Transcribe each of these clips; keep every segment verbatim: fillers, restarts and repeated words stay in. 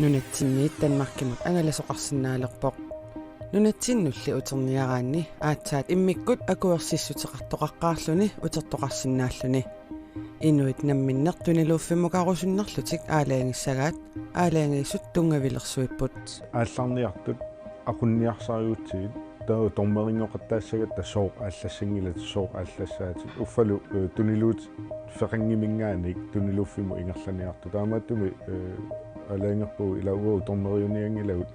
Nunatsinniit Danmarkimut angalasoqarsinnaalerpoq. Nunatsinnulli uterniaraanni aatsaat immikkut akuersissuteqartoqaqqaarluni utertoqarsinnaalluni. Inuit namminneq tuniluuffimmukarusunnerlutik aalajangissagaat aalajangiisut tunngavilersuipput. Aallarniartut aqunniarsariutsigit taava dommerinngoqattaassagatta sooq aallassanngillat, sooq aallassaatit. Uffalu, eh, tuniluut feqanngiminngaanniit tuniluuffimmut ingerlaniartut. Taamaattumik, eh, aalajangerpugut ilaa uagut dommeriunianngilagut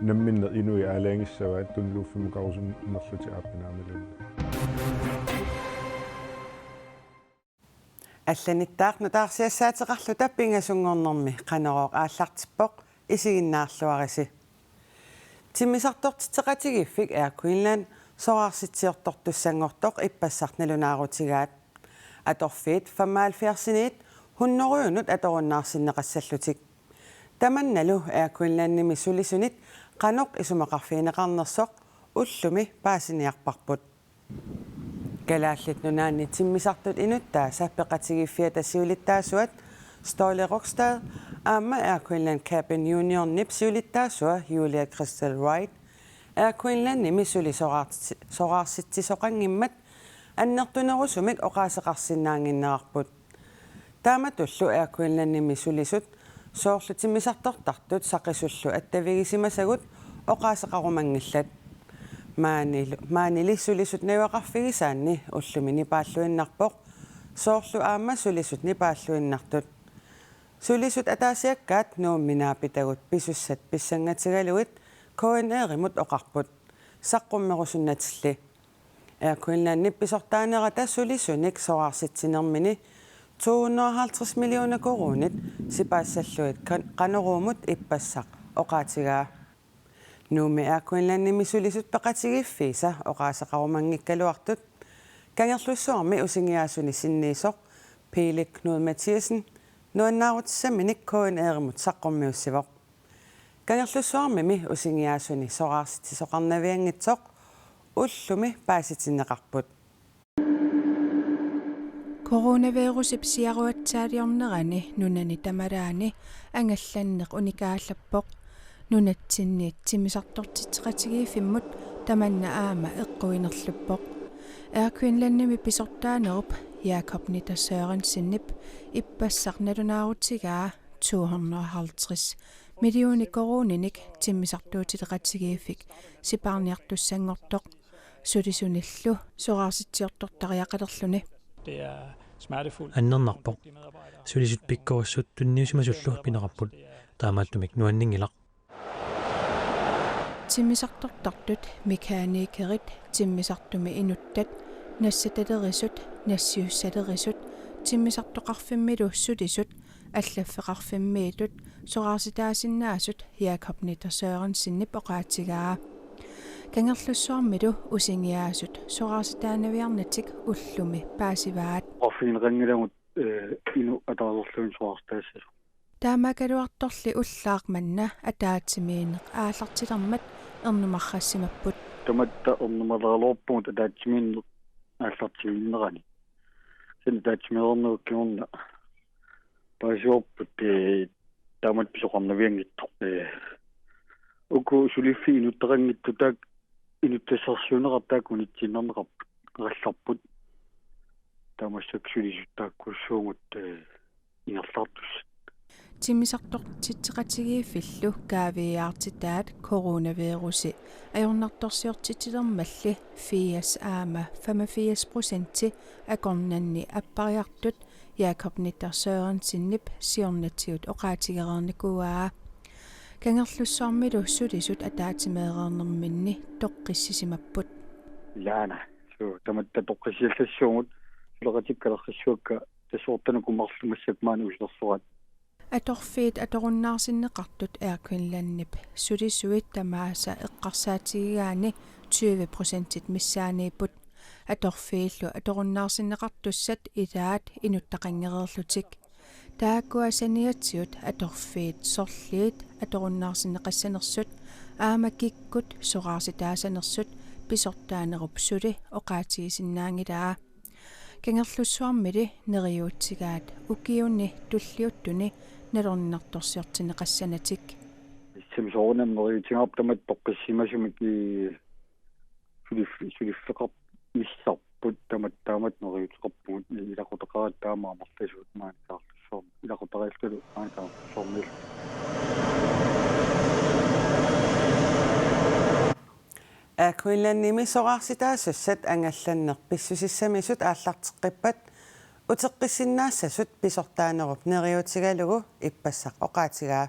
namminneq inuit aalajangissavaat tuniluuffimmukarusunnerlutik aappinaamilluunniit. Allanittaaq nutaarsiassaateqarluta pingasunngornermi Qanorooq aallartippoq, isiginnaarluarisi. Timmisartortitseqatigiiffik Air Greenland soraarsitsiortortussanngortoq ippassaq nalunaarutigaat. Atorfiit femoghalvfjerdsiniit hunnorujunut atorunnaarsinneqassallutik. Tamannalu Air Greenlandimi sulisunit qanoq isumaqarfigineqarnersoq ullumi paasiniarparput. Kalaallit Nunaanni timmisartut inuttaasa peqatigiiffiata siulittaasuat Ståle Rokstad aamma Air Greenland Cabin Unionip siulittaasua Julia Christel Wright Air Greenlandimi suli soraarti-, soraarsitsisoqanngimmat annertunerusumik oqaaseqarsinnaannginnerarput. Taamatullu Air Greenlandimi sulisut soorlu timmisartortartut saqisullu attavigisimasagut oqaaseqarumanngillat. Maanilu-, maanili sulisut najugaqarfigisaanni ullumi nipaalluinnarpoq, soorlu aamma sulisut nipaalluinnartut. Sulisut ataasiakkaat Nuummi naapitagut pisussat pissangatigalugit K N R-imut oqarput saqqummerusunnatilli. Air Greenlandip pisortaanerata sulisunik soraarsitsinermini to hundrede og halvtreds millioner koruunit sipaassallugit Kan-, Qanoruumut ippassaq oqaatigaa. Nuummi Air Greenlandimi sulisut peqatigiiffiisa oqaaseqarumanngikkaluartut Kangerlussuarmi usingiaasuni sinniisoq Pele Knud Mathiassen nuannaarutissaminik K N R-imut saqqummiussivoq. Kangerlussuarmimi usingiaasuni soraarsitsisoqarnavianngitsoq ullumi paasitinneqarput. Coronavirusip siaruatsaaliornerani nunani tamalaani angallanneq unikaallappoq. Nunatsinni timmisartortitseqatigiiffimmut tamanna aamma eqquinerluppoq. Air Greenlandimi pisortaanerup Jakob Nitter Sørensenip ippassaq nalunaarutigaa to hundrede og halvtreds millioner koruuninik timmisartuutileqatigiiffik sipaarniartussanngortoq sulisunillu soraarsitsiortortariaqalerluni. Det er smertefuldt. Annernarpoq. Sulisut pikkorissut tunniusimasullu pineqarput. Taamaattumik nuanninngilaq. Timmisartortartut, mekanikerit, timmisartumi inuttat, nassatalerisut, nassiussalerisut, timmisartoqarfimmilu sulisut, allaffeqarfimmiittut, soraarsitaasinnaasut Jakob Nitter Sørensenip oqaatigaa. Kangerlussuarmilu usingiaasut soraarsitaanaviarnatik ullumi paasivaat. Oqarfigineqanngilagut, eh, inuk ataaserluinnaq soraarsitaassasut. Taamaakkaluartorli ullaaq manna ataatsimiinneq aallartilermat ernumarrassimapput. Tamatta ernumaleraluarpugut ataatsimiinneq aallartigiinnerani. Kisianni ataatsimeereernerup kingorna paasivarput, eh, taamatut pisoqarnavianngitsoq. Eh, uku suliffik inuttaqanngitsut taakku inuttassarsiuineqartut taakku unitsiinnarneqarput, neqallarput. Taava massakkut sulisut taakkuussuugut, eh, ingerlaartussat. Timmisartortitseqatigiiffillu kaaviiaartitaat coronavirusi ajornartorsiortitsilermalli firs aamma femogfirs procenti akornanni appariartut Jakob Nitter Sørensenip siornatigut oqaatigereernikuuaa. Kangerlussuarmilu sulisut ataatsimeereernerminni toqqissisimapput. Ilaana, suu, tamatta toqqissiallassuugut, suleqatikka alerrissuakka tassoortanuku marluk massakkut maani usilersoraat. Atorfiit atorunnaarsinneqartut Air Greenlandip sulisuit tamaasa eqqarsaatigigaanni tyve procentit missaaniipput. Atorfiillu atorunnaarsinneqartussat ilaat inuttaqanngereerlutik. Taakkua saniatigut atorfiit sorliit atorunnaarsinneqassanersut aamma kikkut soraarsitaasanersut pisortaanerup suli oqaatigisinnaanngilaa. Kangerlussuarmili neriuutigaat ukiuni tulliuttuni nalorninartorsiortinneqassanatik. Tamassami soorunami neriuutigaarput tamatta toqqissisimasumik i-, suliff-, suliffeqarnissarput tamatta taamatut neriuuteqarpugut, ilaqutaqaratta taama amerlasuut maani Kangerlussuarmi. Ilaqutariilluta maani Kangerlussuarmiillu. Air Greenlandimi soraarsitaasussat angallanneq pissusissamisut aallarteqqippat uteqqissinnaassasut pisortaanerup neriuutigalugu ippassaq oqaatigaa.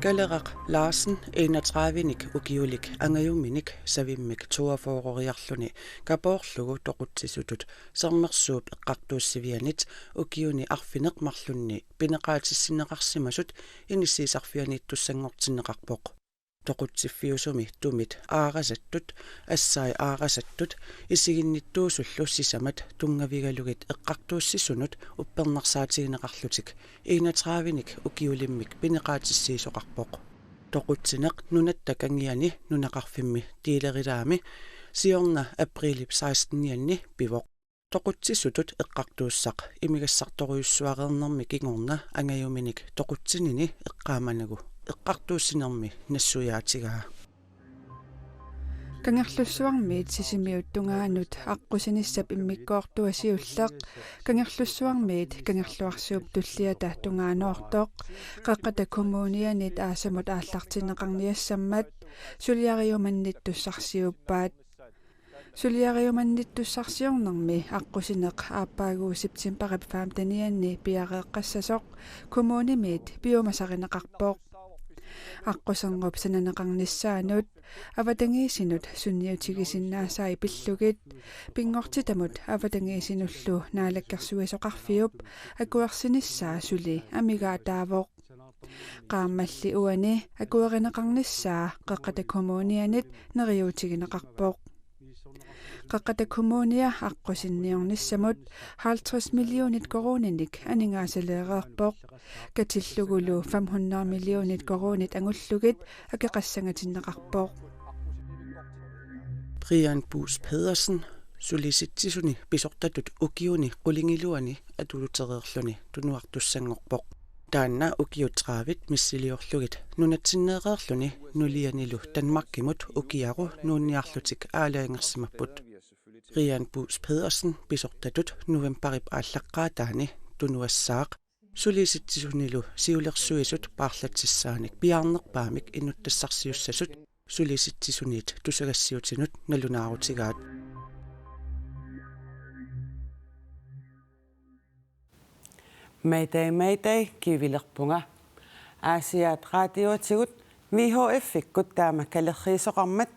Kaleraq Larsen enogtredivenik ukiulik angajuminik savimmik toogfyrreriarluni kapoorlugu toqutsisutut Sermersuup eqqartuussivianit ukiuni arfineq-marlunni pineqaatissinneqarsimasut inissiisarfianiittussanngortinneqarpoq. Toqutsiffiusumi tumit aarasattut, assai aarasattut, isiginnittuusullu sisamat tunngavigalugit eqqartuussisunut uppernarsaatigineqarlutik enogtredivenik ukiulimmik pineqaatissiisoqarpoq. Toqutsineq nunatta kangiani nunaqarfimmi Diilerilaami siorna apriilip sekstenianni pivoq. Toqutsisutut eqqartuussaq imigassartorujussuareernermi kingorna angajuminik toqutsinini eqqaamanagu eqqartuussinermi nassuiaatigaa. Kangerlussuarmiit Sisimiut tungaanut aqqusinissap immikkoortua siulleq, Kangerlussuarmiit Kangerluarsiup tulliata tungaanoortoq, Qeqqata Kommunianit aasamut aallartinneqarniassammat suliariumannittussarsiuppaat. Suliariumannittussarsiornermi aqqusineq aappaagu septembarip femtenianni piareeqqassasoq kommunimiit piumasarineqarpoq. Aqqusernup sananeqarnissaanut avatangiisinut sunniutigisinnaasai pillugit pinngortitamut avatangiisinullu naalakkersuisoqarfiup akuersinissaa suli amigaataavoq. Qaammalli uani akuerineqarnissaa Qeqqata Kommunianit neriuutigineqarpoq. Qeqqata Kommunia aqqusinniornissamut halvtreds millionit koruuninik aningaasaleereerpoq. Katillugulu fem hundrede millionit koruunit angullugit akeqassangatinneqarpoq. Brian Buus Pedersen Sulisitsisuni pisortatut ukiuni qulingiluani atuutereerluni tunuartussanngorpoq. Taanna ukiut tredive missiliorlugit nunatsinneereerluni nulianilu Danmarkimut ukiaru nuunniarlutik aalajangersimapput. Brian Buus Pedersen pisortatut novembarip aallaqqaataani tunuassaaq Sulisitsisunilu siulersuisut paarlatsissaanik piaarnerpaamik inuttassarsiussasut Sulisitsisuniit tusagassiutinut nalunaarutigaat. Mayday, mayday, kivilerpunga. Aasiaat Raadiotigut V H F-ikkut taama kalerriisoqarmat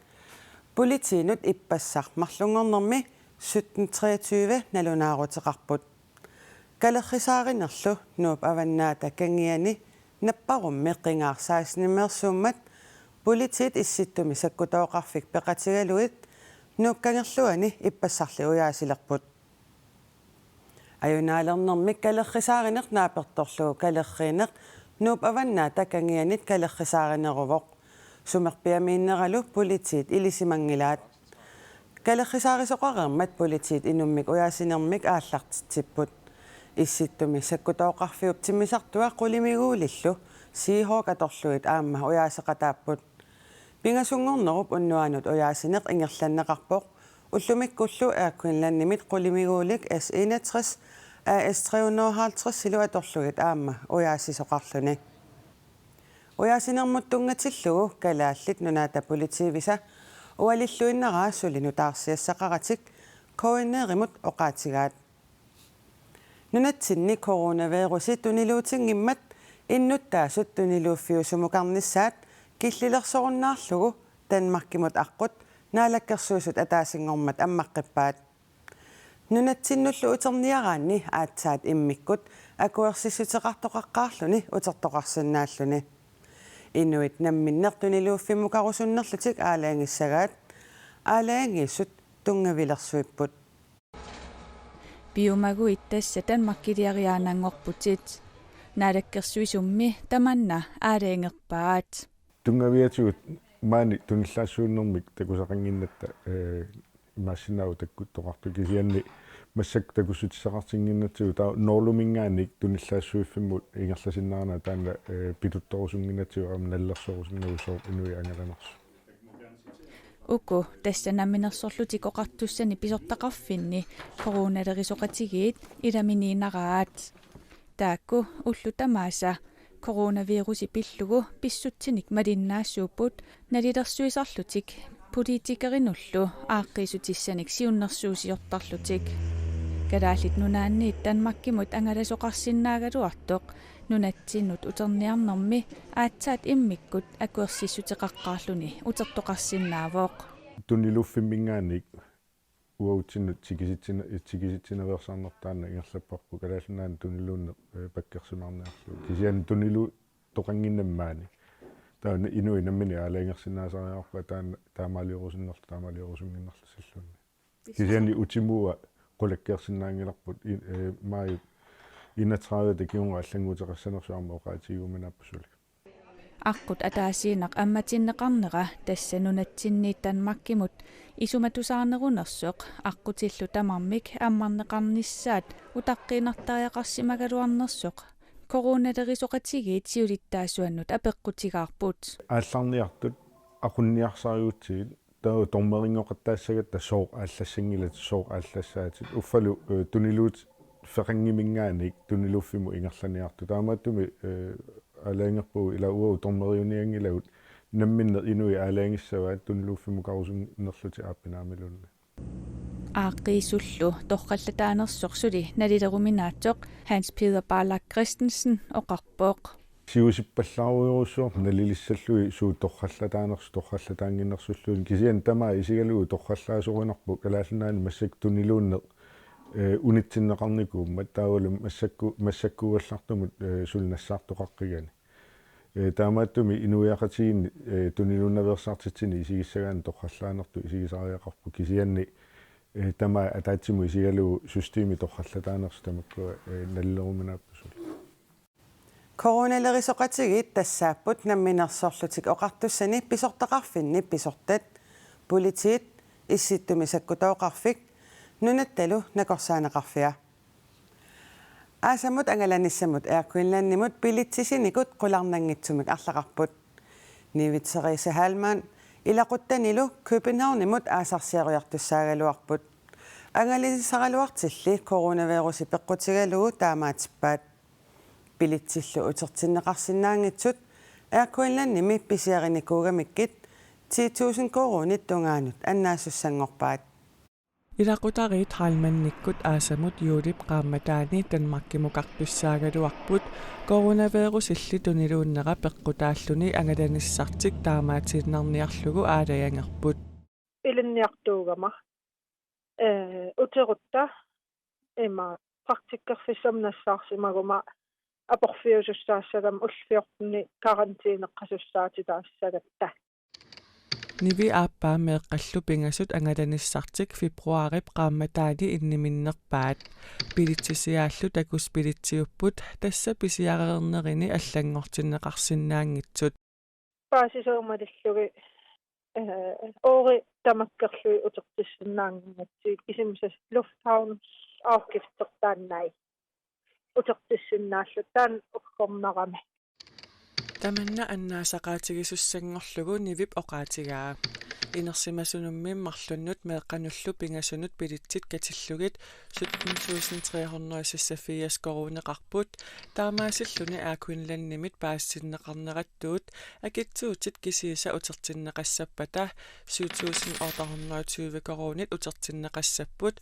politiinut ippassaq marlunngornermi sytten treogtyve nalunaaruteqarput. Kalerrisaarinerlu Nuup Avannaata Kangiani napparummi qingaaq sekstenimeersuummat politiit Issittumi Sakkutooqarfik peqatigalugit Nuuk Kangerluani ippassarli ujaasilerput. Ajunaalernermik kalerrisaarineq naapertorlugu kalerriineq Nuup Avannaata Kangianit kalerrisaarineruvoq. Sumerpiamiinneralu politiit ilisimanngilaat. Kalerrisaarisoqareermat politiit inummik ujaasinermik aallartitsipput. Issittumi Sakkutooqarfiup timmisartua qulimiguulillu Seahawk atorlugit aamma ujaaseqataapput. Pingasunngornerup unnuanut ujaasineq ingerlanneqarpoq. Ullumikkullu Air Greenlandimit qulimiguulik S enogtres A S tre hundrede og halvtreds-ilu atorlugit aamma ujaasisoqarluni. Ujaasinermut tunngatillugu Kalaallit Nunaata Politiivisa ualilluinnaraa suli nutaarsiassaqaratik K N R-imut oqaatigaat. Nunatsinni coronavirusi tuniluutinngimmat innuttaasut tuniluuffiusumukarnissaat killilersorunnaarlugu Danmarkimut aqqut Naalakkersuisut ataasinngormat ammaqqippaat. Nunatsinnullu uterniaraanni aatsaat immikkut akuersissuteqartoqaqqaarluni utertoqarsinnaalluni. Inuit namminneq tuniluuffimukarusunnerlutik aalajangissagaat, aalajangiissut tunngavilersuipput. Piumaguit tassa Danmarkiliariaannanngorputit. Naalakkersuisummi tamanna aalajangerpaat. Tunngaviatigut maani tunillaassuunnermik takusaqannginnatta, eh, imaassinnaavoq takkuttoqartoq, kisianni Massakkut takussutissaqartinnginnatsigu taava Norluminngaanniit tunillaassuiffimmut ingerlasinnaanera taanna, eh, pituttorusunnginnatsigu aamma nalilersorusunnagu sooq inuit angalanersut. Uku tassa Namminersorlutik Oqartussani pisortaqarfinni coronalerisoqatigiit ilaminiinnaraat. Taakku ullut tamaasa coronavirusi pillugu pissutsinik malinnaasuupput nalilersuisarlutik politikerinullu aaqqiissutissanik siunnersuusiortarlutik. Kalaallit Nunaanniit Danmarkimut angalasoqarsinnaagaluartoq nunatsinnut uterniarnermi aatsaat immikkut akuersissuteqaqqaarluni utertoqarsinnaavoq. Tuniluffimminiit uatsinnut tikisitsina-, tikisitsinereersarnertaa ingerlapparput Kalaallit Nunaanni tuniluunneq, eh, pakkersimaarniarlugu. Kisianni tuniluuttoqannginnami maani. Taava inuit namminneq aalajangersinnaasariaqarput taanna taamaaliorusunnerlu, taamaaliorusunnginnerlu silluunniit. Kisianni utimut qulakkeersinnaanngilarput i-, eh, maajip enogtredive-ta kingorna allannguuteqassanersoq aamma oqaatigiuminaapput suli. Aqqut ataasiinnaq ammatinneqarnera tassa nunatsinniit Danmarkimut isumatusaarnerunersoq aqqutillu tamarmik ammarneqarnissaat utaqqiinnartariaqarsimagaluarnersoq coronalerisoqatigiit siulittaasuannut apeqqutigaarput. Aallarniartut aqunniarsarigutsigit taava dommerinngoqattaassagatta sooq aallassanngillat, sooq aallassaatit. Uffalu, eh, tuniluut feqanngiminngaanniit tuniluuffimmut ingerlaniartut. Taamaattumik, eh, aalajangerpugut ilaa uagut dommeriunianngilagut namminneq inuit aalajangissavaat tuniluuffimmukaarusunnerlutik aappinaamiluunniit. Aaqqiisullu torrallataanersoq suli nalileruminaatsoq Hans Peder Barlach Christensen oqarpoq. Siusippallaarujussuaq nalilissallugit suut torrallataanersoq torrallataannginnersulluunniit kisianni tamaat isigalugu torrallaasorinarpoq Kalaallit Nunaanni massakkut tuniluunneq, eh, unitsinneqarnikuummat taavalu massakku-, massakkuugallartumut, eh, suli nassaartoqaqqigani. Eh, taamaattumik inuiaqatigiinni, eh, tuniluunnaveersaartitsineq isigissagaanni torrallaanertut isigisariaqarput kisianni, eh, tamaat ataatsimut isigalugu systemi torrallataanersoq tamakkua, eh, nalileruminaapput suli. Coronalerisoqatigiit tassaapput Namminersorlutik Oqartussani pisortaqarfinni pisortat, politiit, Issittumi Sakkutooqarfik, nunattalu Nakorsaaneqarfia. Aasamut angalanissamut Air Greenlandimut bilitsisinikut qularnanngitsumik arlaqarput. Nivi Therese Heilmann ilaquttanilu Københavnimut aasarsiariartussaagaluarput. Angalanisaraluartilli coronavirusi peqqutigalugu taamaatippaat. Bilitsillu utertinneqarsinnaanngitsut Air Greenlandimi pisiarinikuugamikkit ti tusind koruunit tungaanut annaasussanngorpaat. Ilaqutariit Heilmannikkut aasamut juulip qaammataani Danmarkimukartussaagaluarput coronavirusilli tuniluunnera peqqutaalluni angalanissartik taamaatiinnarniarlugu aalajangerput. Ilinniartuugama, eh, uterutta ima praktikkerfissamik nassaarsimaguma aporfiusussaassagami ullut fjortenit karantiineqqasussaatitaassagatta. Nivi aappaa meeqqallu pingasut angalanissartik februaarip qaammataani inniminnerpaat. Bilitsisiaallu takuss bilitsiupput tassa pisiareernerini allanngortinneqarsinnaanngitsut. Paasisut malillugit, eh, oori tamakkerlugit utertissinnaannginnatsigit kisiisa lufthavnsafgiftertaannai utertissinnaallutik taanna uggornarami. Tamanna annaasaqaatigisussanngorlugu Nivip oqaatigaa. Inersimasunummi marlunnut meeqqanullu pingasunut bilitsit katillugit sytten tusind tre hundrede og seksogfirs koruuneqarput, taamaasilluni Air Greenlandimit paasitinneqarnerattuut akitsuutit kisiisa utertinneqassappata syv tusind otte hundrede og tyve koruunit utertinneqassapput,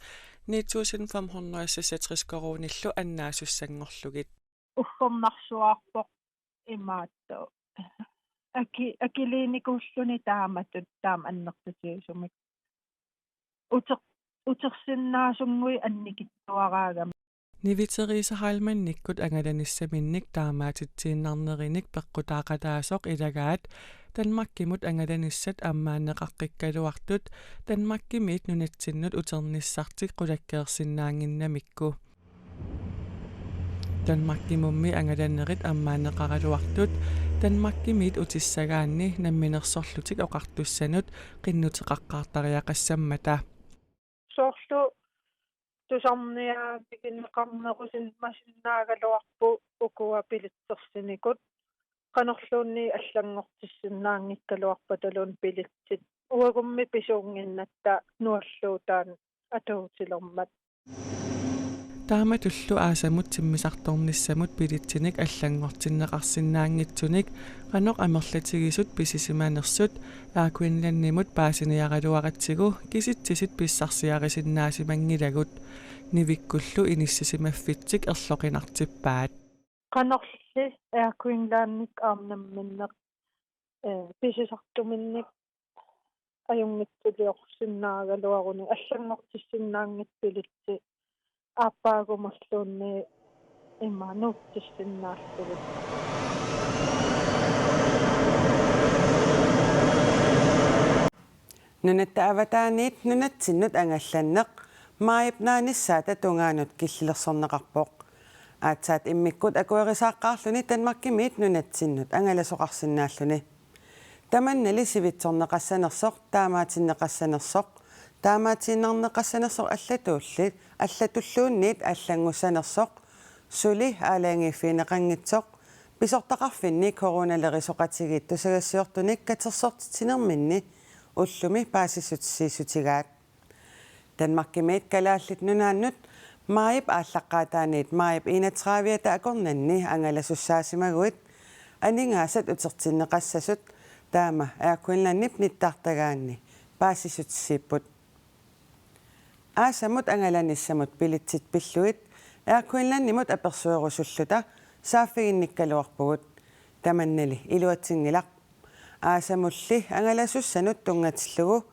ni tusind fem hundrede og seksogtres koruunillu annaasussanngorlugit. Uggornarsuarpoq imaattoq. Aki-, akiliinikuulluni taamatut taama annertutigisumik. Uter-, utersinnaasunngui annikitsuaraagami. Nivi Therese Heilmannikkut angalanissaminnik taamaatitsiinnarnerinik peqqutaaqataasoq ilagaat Danmarkimut angalanissat ammaanneqaqqikkaluartut Danmarkimiit nunatsinnut uternissartik qulakkeersinnaannginnamikku. Danmarkimummi angalanerit ammaanneqaraluartut Danmarkimiit utissagaanni Namminersorlutik Oqartussanut qinnuteqaqqaartariaqassammata. Soorlu tusarniaavigineqarnerusinnaagaluarput ukua bilitsersinikut, qanorluunniit allanngortissinnaanngikkaluarpataluunniit bilitsit. Uagummi pisuunnginnatta nualluutaanni atuutilermat. Taamatullu aasamut timmisartornissamut bilitsinik allanngortinneqarsinnaanngitsunik qanoq amerlatigisut pisisimanersut Air Greenlandimut paasiniaraluaratsigu kisitsisit pissarsiarisinnaasimanngilagut. Nivikkullu inissisimaffitik erloqinartippaat. Qanorli Air Greenlandip aamma namminneq, eh, pisisartuminnik ajunngitsuliorsinnaagaluarunik allanngortissinnaanngitsut bilitsit aappaagumulluunniit ima nuuttissinnaallugit. Nunatta avataaniit nunatsinnut angallanneq maajip naanissaata tungaanut killilersorneqarpoq. Aatsaat immikkut akuerisaaqqaarluni Danmarkimiit nunatsinnut angalasoqarsinnaalluni. Tamannali sivitsorneqassanersoq, taamaatinneqassanersoq, taamaatiinnarneqassanersoq allatulli, allatulluunniit allanngussanersoq, suli aalajangiiffigineqanngitsoq, pisortaqarfinni coronalerisoqatigiit tusagassiortunik katersortitsinerminni ullumi paasissutissiissutigaat. Danmarkimiit Kalaallit Nunaannut maajip aallaqqaataaniit maajip enogtredive-ata akornanni angalasussaasimagaat aningaasat utertinneqassasut taama Air Greenlandip nittartagaanni paasissutissiipput. Aasamut angalanissamut bilitsit pillugit Air Greenlandimut apersuerusulluta saaffiginnikkaluarpugut. Tamannali iluatsinngilaq. Aasamulli angalasussanut tunngatillugu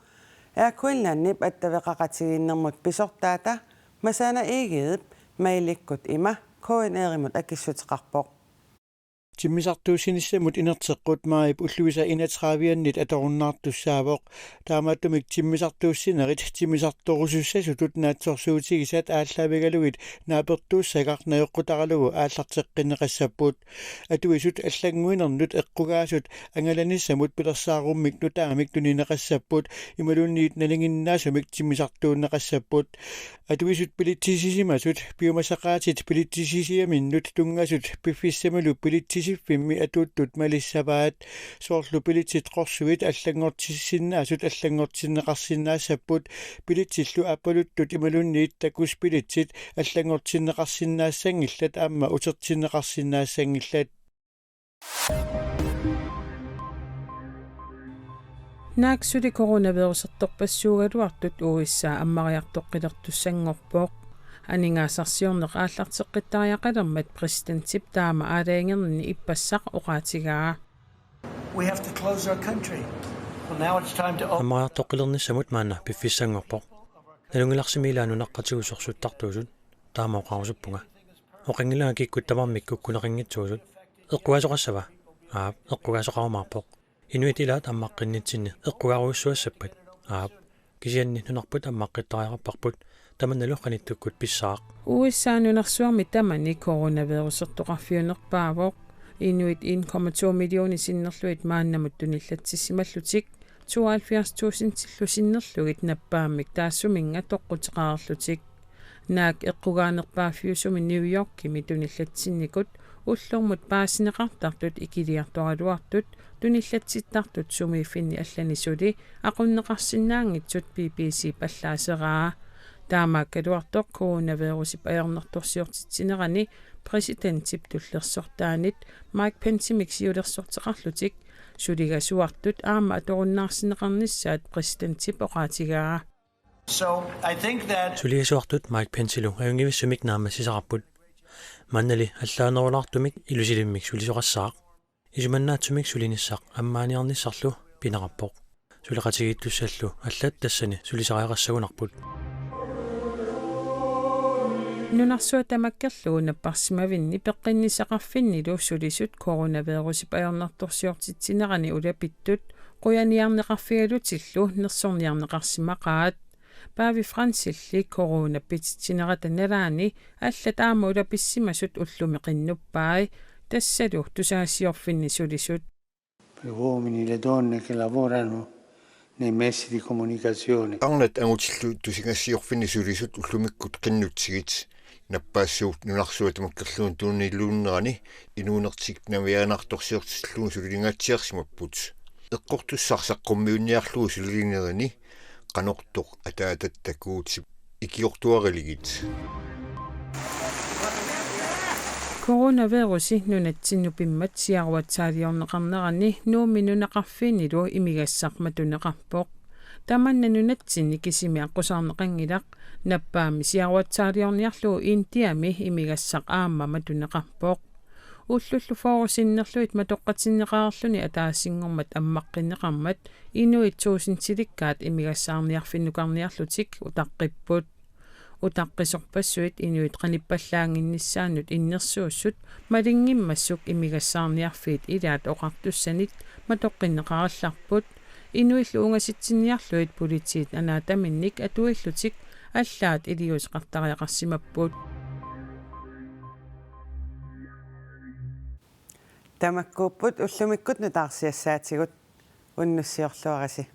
Air Greenlandip attaveqaqatigiinnermut pisortaata Masana Egedep mailikkut ima K N R-imut akissuteqarpoq. Timmisartuussinissamut inerteqqut maajip ulluisa enogtredive-annit atorunnaartussaavoq. Taamaattumik timmisartuussinerit timmisartorusussasutut naatsorsuutigisat aallaavigalugit naapertuussagaq najoqqutaralugu aallarteqqinneqassapput. Atuisut allannguinernut eqqugaasut angalanissamut pilersaarummik nutaamik tunineqassapput imaluunniit nalinginnaasumik timmisartuunneqassapput. Atuisut bilitsisisimasut piumasaqaatit bilitsisisiaminnut tunngasut piffissamilu bilitsisiffimmi atuuttut malissavaat. Soorlu bilitsit qorsuit allanngortissinnaasut allanngortinneqarsinnaassapput. Bilitsillu aappaluttut imaluunniit takussat bilitsit allanngortinneqarsinnaassanngillat aamma utertinneqarsinnaassanngillat. Naak suli coronavirusertorpassuugaluartut U S A ammariartoqqilertussanngorpoq. Aningaasarsiorneq aallarteqqittariaqalermat præsidentip taama aalajangerninni ippassaq oqaatigaa. We have to close our country. Well, now it's time to open. Ammariartoqqilernissamut maanna piffissanngorpoq. Nalunngilarsi ilaa nunaqqatigut sorsuttartuusut, taama oqarusuppunga. Oqanngilanga kikkut tamarmik kukkuneqanngitsuusut. Eqqugaasoqassava? Aap, eqqugaasoqarumaarpoq. Inuit ilaat ammaqqinnitsinni eqqugaarujussuassappat? Aap. Kisianni nunarput ammaqqittariaqarparput, tamannalu qanittukkut pissaaq. U S A nunarsuarmi tamani coronavirusertoqarfiunerpaavoq. Inuit en komma to millionit sinnerlugit maannamut tunillatsissimallutik, tooghalvfjerds tusindillu sinnerlugit nappaammik taassuminnga toqquteqareerlutik. Naak eqqugaanerpaaffiusumi New Yorkimi tunillatsitsinikut ullormut paasineqartartut ikiliartoraluartut tunillatsittartut sumiiffinni allani suli aqunneqarsinnaanngitsut B B C-p allaaseraa. Taamaakkaluartoq coronavirusip ajornartorsiortitsinerani præsidentip tullersortaanit Mike Penceimik siulersorteqarlutik suligasuartut aamma atorunnaarsinneqarnissaat præsidentip oqaatigaa. So, I think that Suligasuartut Mike Pencelu ajunngivissumik naammassisaqarput. Maannali allaanerulaartumik ilusilimmik sulisoqassaaq. Isumannaatsumik sulinissaq ammaaniarnissarlu pineqarpoq. Suleqatigiittussallu allat tassani sulisariaqassagunarput. Nunarsuaq tamakkerlugu napparsimavinni peqqinnissaqarfinnilu sulisut coronavirusip ajornartorsiortitsinerani ulapittut qujaniarneqarfigalutillu nersorniarneqarsimaqaat. Paavi Fransilli corona pititsinerata nalaani allat aamma ulapissimasut ullumi qinnuppai, tassalu tusagassiorfinni sulisut. Per gli uomini e le donne che lavorano nei mezzi di comunicazione. Arnat angutillu tusagassiorfinni sulisut ullumikkut qinnutsigit nappaassuup nunarsuaq tamakkerlugu tunniulluarnerani inuunertik navianartorsiortillugu sulilingaatsiarsimapput. Eqqortussaq saqqummiunniarlugu sulilinerini qanortoq ataatatta Guutip ikiortuariligit. Coronavirusi nunatsinnut pimmat siaruatsaaliorneqarnerani Nuummi nunaqarfiinilu imigassaq matuneqarpoq. Tamanna nunatsinni kisimi aqqusaarneqanngilaq, nappaammi siaruatsaaliorniarlugu Indiami imigassaq aamma matuneqarpoq. Ullullu fyrre sinnerlugit matoqqatinneqarluni ataasinngormat ammaqqinneqarmat inuit tuusintilikkaat imigassaarniarfinnukarniarlutik utaqqipput. Utaqqisorpassuit inuit qanippallaannginnissaannut innersuussut malinngimmassuk imigassaarniarfiit ilaat oqartussanit matoqqinneqarallarput. Inuillu ungasitsinniarlugit politiit anaataminnik atuillutik allaat iliuuseqartariaqarsimapput. Tamakkuupput ullumikkut nutaarsiassaatigut, unnussiorluarisi.